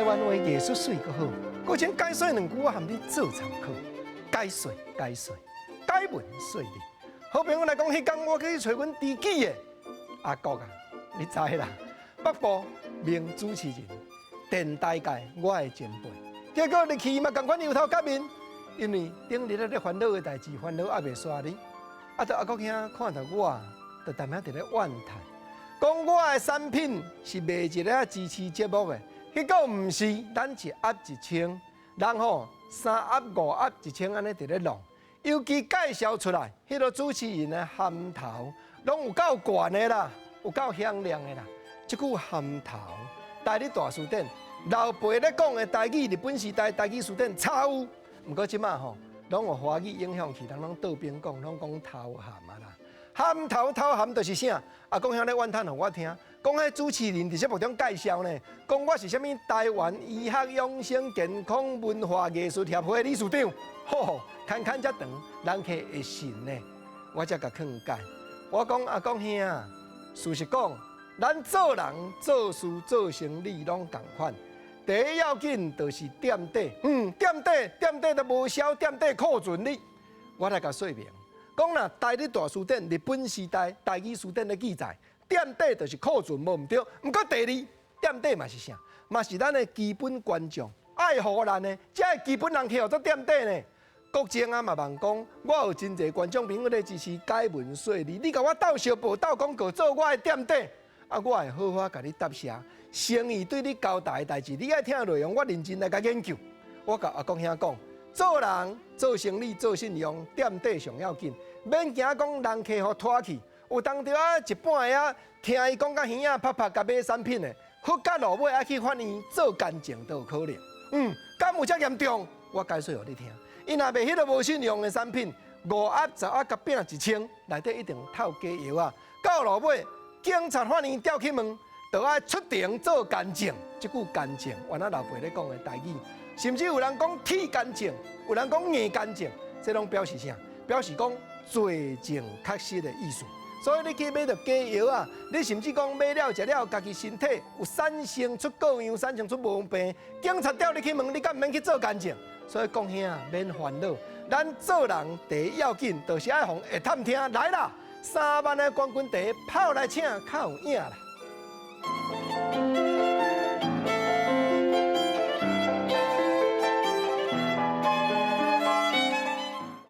灣話藝術媠閣好，閣請解說兩句，我含你做參考。解說解說，解文說理。好朋友來講，彼工我去揣阮知己的阿國啊，你知啦，北部名主持人，電台界我的前輩。結果入去嘛仝款油頭革面，因為頂日咧煩惱的代誌，煩惱猶未煞呢。啊，就阿國兄看著我，就淡仔佇咧怨嘆，講我的產品是賣一個支持節目的，結果毋是，咱一盒一千，人吼三盒五盒一千按呢佇咧弄。尤其介紹出來，彼個主持人的銜頭，攏有夠懸的啦，有夠響亮的啦。這句銜頭，台語大辭典，老輩咧講的台語，日本時代台語辭典查有，毋過這馬吼，攏予華語影響去，人攏倒邊講，攏講頭銜啊啦。銜頭頭銜就是啥？阿公兄咧怨嘆予我聽，講彼主持人佇節目中介紹呢，講我是啥物台灣醫學養生健康文化藝術協會理事長，吼，牽牽遮長，人客會信呢？我才共勸解，我講阿公兄，事實講，咱做人做事做生意攏仝款，第一要緊就是墊底，墊底墊底都無銷墊底庫存哩，我來共說明。講啦，台語大辭典，日本時代台語辭典的記載，墊底就是庫存無毋對。毋過第二，墊底嘛是啥？嘛是咱的基本觀眾愛護咱的，這个基本人客號做墊底呢。國政啊嘛望講，我有真濟觀眾朋友咧支持解文說理，你共我鬥相報、鬥廣告，做我的墊底，啊，我會好好共你答謝，誠意對你交代的代誌，你愛聽的內容，我認真來共研究。我共阿公兄講，做人、做生意、做信用，墊底上要緊，免驚講人客予拖去。有當著啊，一半的啊，聽伊講甲耳仔拍拍，共買產品的，好到落尾愛去法院做干證都有可能。敢有遮嚴重？我解說予你聽。伊若賣彼个無信用的產品，五盒十盒共餅一千，內底一定透假藥啊！到落尾，警察法院調去問，就愛出庭做干證。這句干證，原來老輩咧講的台語，甚至有人講鐵乾淨，有人講硬乾淨，這攏表示啥？表示講罪證確實的意思。所以你去買著假藥啊，你甚至講買了食了，家己身體有產生出各樣、產生出毛病，警察調你去問，你敢毋免去做干證？所以講兄免煩惱，咱做人第一要緊，就是愛予會探聽來啦，3萬的冠軍茶泡來請，較有影啦。